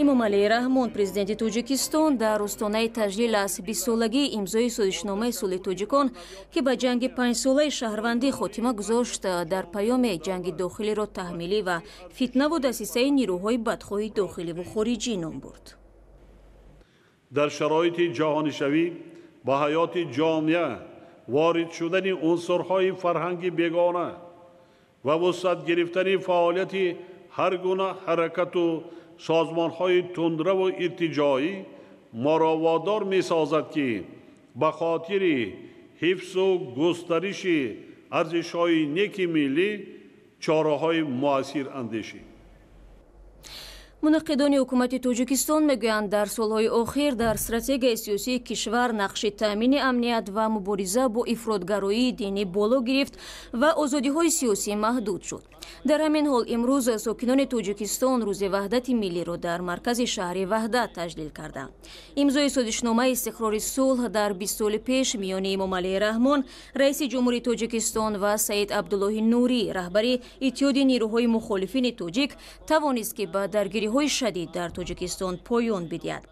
Эмомалӣ Раҳмон, президенти Тоҷикистон, дар остонаи таҷлил аз 20-солагии имзои созишномаи сулҳи тоҷикон, ки ба ҷанги 5-солаи шаҳрвандӣ хотима гузошт, дар паёме ҷанги дохилиро таҳмилӣ ва фитнаву дасисаи нирӯҳои бадхоҳи дохиливу хориҷӣ ном бурд. Дар шароити ҷаҳонишавӣ ба ҳаёти ҷомеа ворид шудани унсурҳои фарҳанги бегона ва вусъат гирифтани фаъолияти ҳар гуна ҳаракату созмонҳои тундраву иртиҷоӣ моро водор месозад, ки ба хотири ҳифзу густариши арзишҳои неки миллӣ чораҳои муассир андешид. Мунаққидони ҳукумати Тоҷикистон мегӯянд, дар солҳои охир дар стратегияи сиёсии кишвар нақши таъмини амният ва мубориза бо ифротгароии динӣ боло гирифт ва озодиҳои сиёсӣ маҳдуд шуд. Дар ҳамин ҳол имрӯз сокинони Тоҷикистон Рӯзи Ваҳдати миллиро дар маркази шаҳри Ваҳдат таҷлил карданд. Имзои созишномаи истиқрори сулҳ дар 20 соли пеш миёни Эмомалӣ Раҳмон, раиси ҷумҳури Тоҷикистон, ва Саид Абдуллоҳи Нурӣ, раҳбари Иттиҳоди нирӯҳои мухолифини тоҷик, тавонист, ки ба даргириҳои шадид дар Тоҷикистон поён бидиҳад.